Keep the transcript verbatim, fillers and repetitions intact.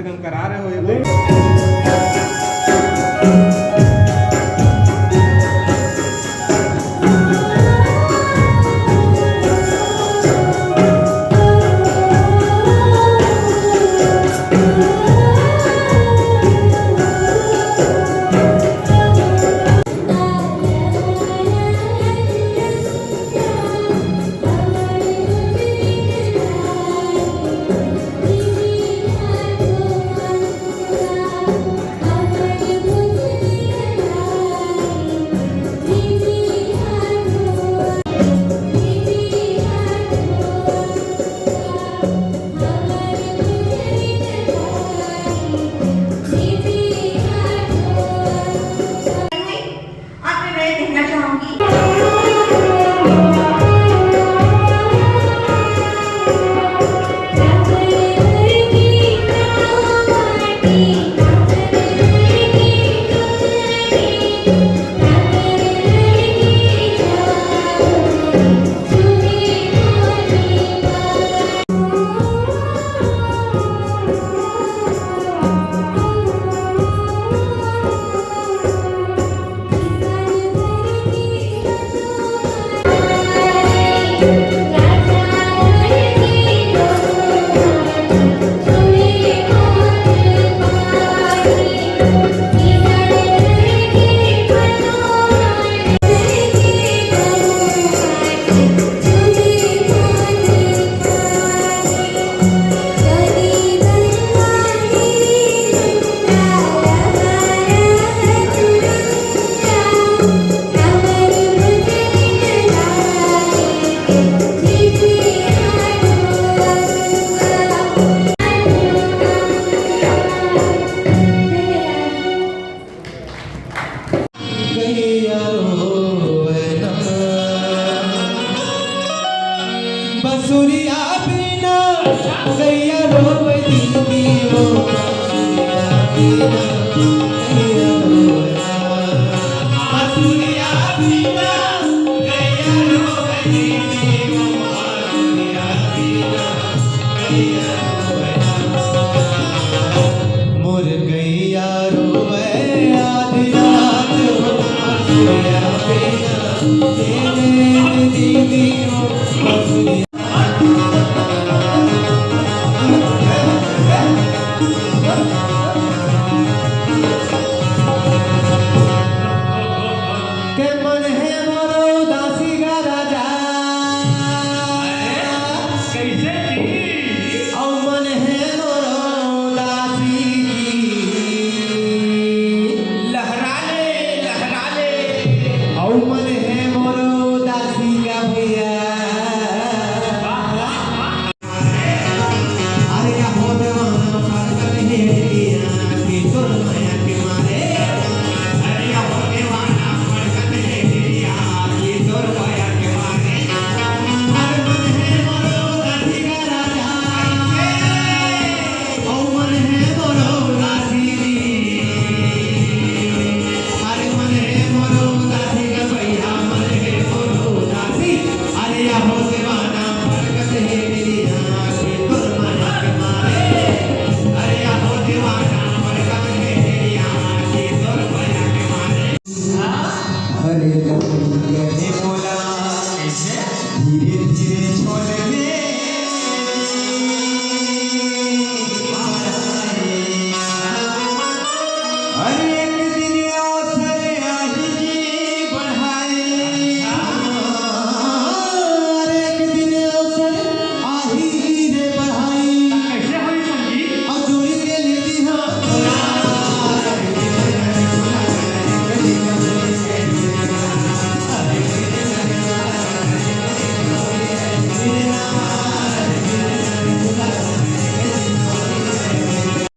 करा रहे हो ये। अंत में मैं कहना चाहूंगी। बसुरिया बिना गैया रोवे दीदी हो, बसुरिया बिना गैया रोवे। बसुरिया बिना गैया रोवे दीदी हो, बसुरिया बिना गैया रोवे। मोर गैया रोवे आधी रात हो, बसुरिया बिना तेरे दीदी हो, बसुरिया। के मन हे मोरो दासी का राजा। कैसे जी? औ मन हे मोरो दासी की। लहरा ले, लहरा ले। औ मन हे मोरो दासी का भैया। वाह, वाह, वाह। अरे या हो दीवाना फड़कत हे दिया कि तोर माया के मारे। अरे या हो दीवाना फड़कत हे दिया कि तोर माया के मारे। अरे मन हे मोरो दासी का राजा। ओ मन हे मोरो दासी। अरे मन हे मोरो दासी का भैया, मन हे मोरो दासी। अरे या हो दीवाना फड़कत हे दिया कि तोर माया के मारे। अरे या हो दीवाना फड़कत हे दिया कि तोर माया के मारे। हरे रंग के मोला धीरे धीरे छोड़े।